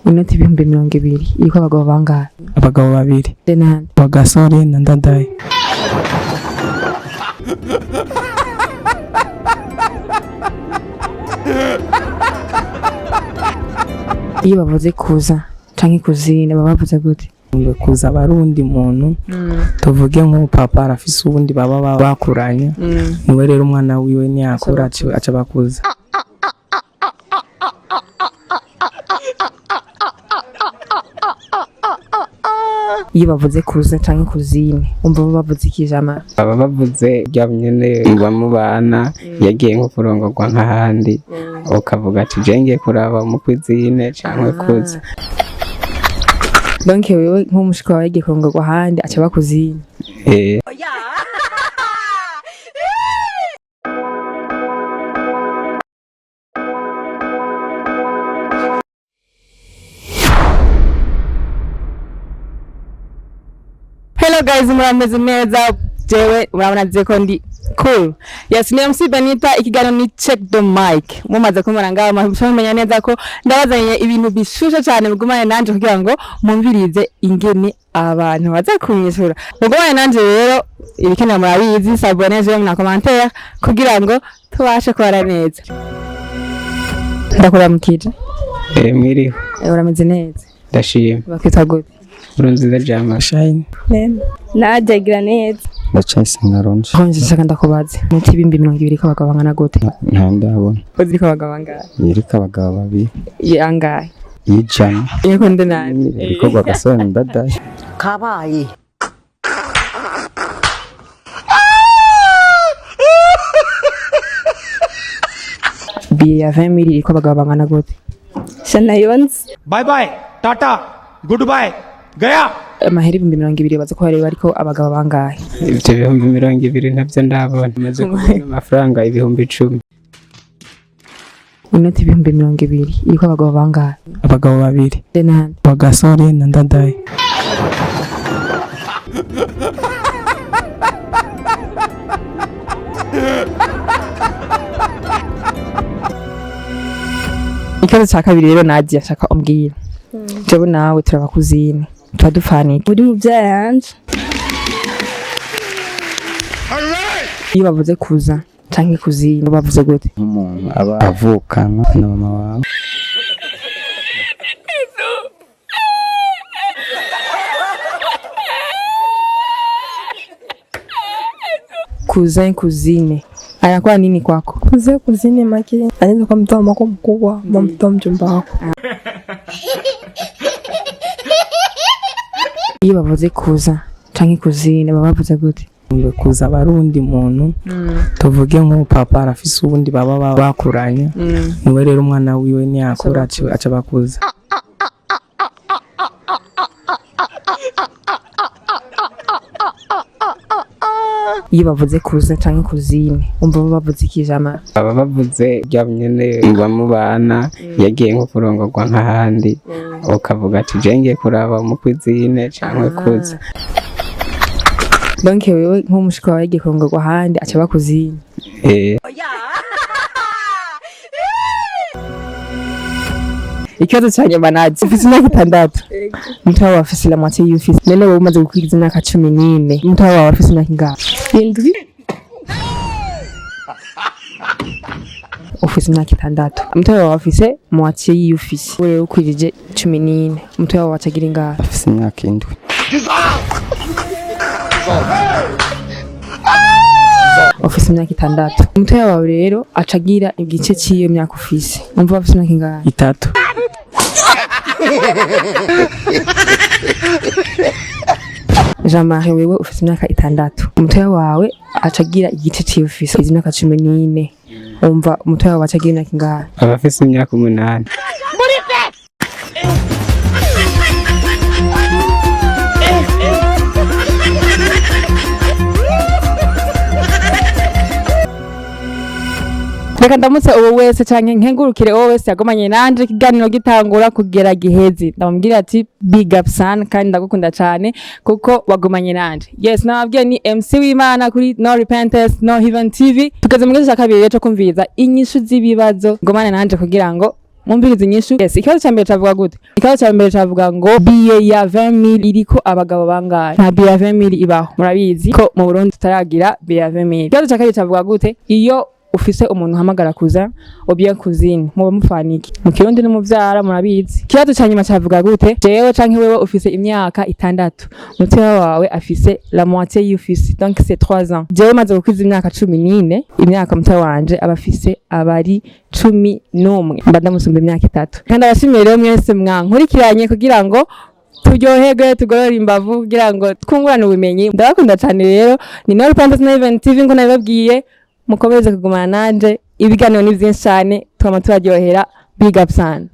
Inoti 20,000 iriko abagabo bangahe? Abagabo babiri. Denande? Bagasore na Ndadaye. Iyo bavuze kuza canke kuzina baba bavuze gute? Kuza abarundi muntu, tuvuge nk'ubu papa arafise uwundi baba bakuranye, niwe rero umwana wiwe niyakura aca bakuza. Iyo bavuze kuza canke kuzine umva baba bavuze iki, Jama? Baba bavuze bya nyene muba mubana, yagiye nko kurongorwa nk'ahandi, ukavuga ati je ngiye kuraba umukwizine canke kuza. Donc wewe nk'umushiki wawe yagiye kurongorwa ahandi aca aba kuzine? Eh. Hello guys, murameze neza? Jewe murabona nzi ko ndi cool. Yes, ni MC Benita, ikiganiro ni Check the Mic. Mumaze kumara ngaho mumenya neza ko ndabazanye ibintu bishushe cyane. Mugumane nanje kugira ngo mumvirize ingene abantu baza kumwishura. Mugumane nanje rero, ibikenewe murabizi, s'abonner, j'aime na commentaire kugira ngo tubashe kubara neza. Ndakuramukije. Eh, mwiriwe. Urameze neza? Ndashima. Bakwita gute? Nkurunziza Jama. Shine. Najagira neza. Ndacayisenga Ronje. Ronje, shaka ndakubaze, inoti 20,000 iriko abagabo bangana gute? Ntayo ndabona. Uziriko abagabo bangahe? Iriko abagabo babiri. Angahe? Y'ijana. Iriko nde nande? Iriko Rwagasore na Ndadaye. Kabaye. Biye ya 20,000 iriko abagabo bangana gute? Shanayonzi. Bye bye, tata, good bye, गया। Amahera 20,000 baza ko bareba ariko abagabo bangahe? Ivyo 20,000 ntavyo ndabona, maze kubona amafaranga 10,000. Inoti 20,000 iriko abagabo bangahe? Abagabo babiri. Denande? Bagasore na Ndadaye. Ikibazo ca kabiri rero, Nadia, shaka umbwira, jewe nawe turaba kuzine tuba dupfanike? Uri mu byaranje. Iyo bavuze kuza canke kuzina bavuze gute? Nk'umuntu aba avukana na mama wawe. Cousin, cousine anakuwa nini kwako? Kuze kuzini maki anaweza kuwa mtoto wa mako mkubwa ama mtoto wa mjomba wako. Iyo bavuze kuza canke cousine baba bavuze gute? Kuza abarundi muntu, tuvuge nk'ubu papa arafise uwundi baba bakuranye, niwe rero umwana wiwe niyakura aca bakuza. Iyo bavuze kuza canke cousine umva baba bavuze iki, Jama? Baba bavuze bya nyene muba mubana, yagiye nko kurongorwa nk'ahandi, ukavuga ati je ngiye kuraba umukwizine canke kuza. Donc wewe nk'umushiki wawe yagiye kurongorwa ahandi aca aba kuzine? Eh. Ikibazo ca nyuma, Nadia, ufise imyaka 6, mutoya wawe afise la moitié y'ufise. None wowe umaze gukwiza imyaka 14, mutoya wawe afise imyaka ingahe? 7. Ufise imyaka 6, mutoya wawe afise moitié y'ufise. Wewe ukwijije 14, mutoya wawe acagira ingahe? Afise imyaka 7. Ufise imyaka 6, mutoya wawe rero acagira igice c'iyo myaka ufise. Umva afise imyaka ingahe? 3. Jean Marie, wewe ufise imyaka 6, umutoya wawe acagira igice c'iyo ufise, izi myaka 14. Umva umutoya wawe acagira imyaka ingahe? Aba afise imyaka 8. Reka ndamutse uwo wese canke nkengurukire uwo wese yagumanye nanje ikiganiro gitangura kugera giheze. Ndamubwira ati big up sana kandi ndagukunda cane kuko wagumanye nanje. Yes, nababwiye ni MC w'Imana kuri No Repentance No Heaven TV. Tugeze mu gice cya kabiri rero cyo kumviriza inyishu z'ibibazo. Gumane nanje kugira ngo Mwumvirize inyishu. Yes, ikibazo ca mbere cavuga gute? Ikibazo ca mbere cavuga ngo billet ya 20,000 iriko abagabo bangahe? Nta billet ya 20,000 ibaho, murabizi ko mu Burundi tutaragira billet ya 20,000. Ikibazo ca kabiri cavuga gute? Iyo ufise umuntu uhamagara cousin ou bien cousine, muba mupfana iki mu Kirundi? N'umuvyara, murabizi. Ikibazo ca nyuma cavuga gute? Jewe canke wewe ufise imyaka 6, mutoya wawe afise la moitié y'ufise, donc c'est 3 ans. Jewe maze gukwiza imyaka 14, imyaka mutoya wanje aba afise abari 11, mba ndamusumba imyaka 3. Kandi abashimiye rero mwese mwankurikiranye kugira ngo turyoherwe, tugorore imbavu, kugira ngo twungurane ubumenyi. Ndabakunda cyane. Rero ni Nol Pantas na Even TV, ngo nabibabwiye, mukomeze kugumana nanje. Ibiganiro ni byinshi cyane, twama tubaryohera. Big up sana.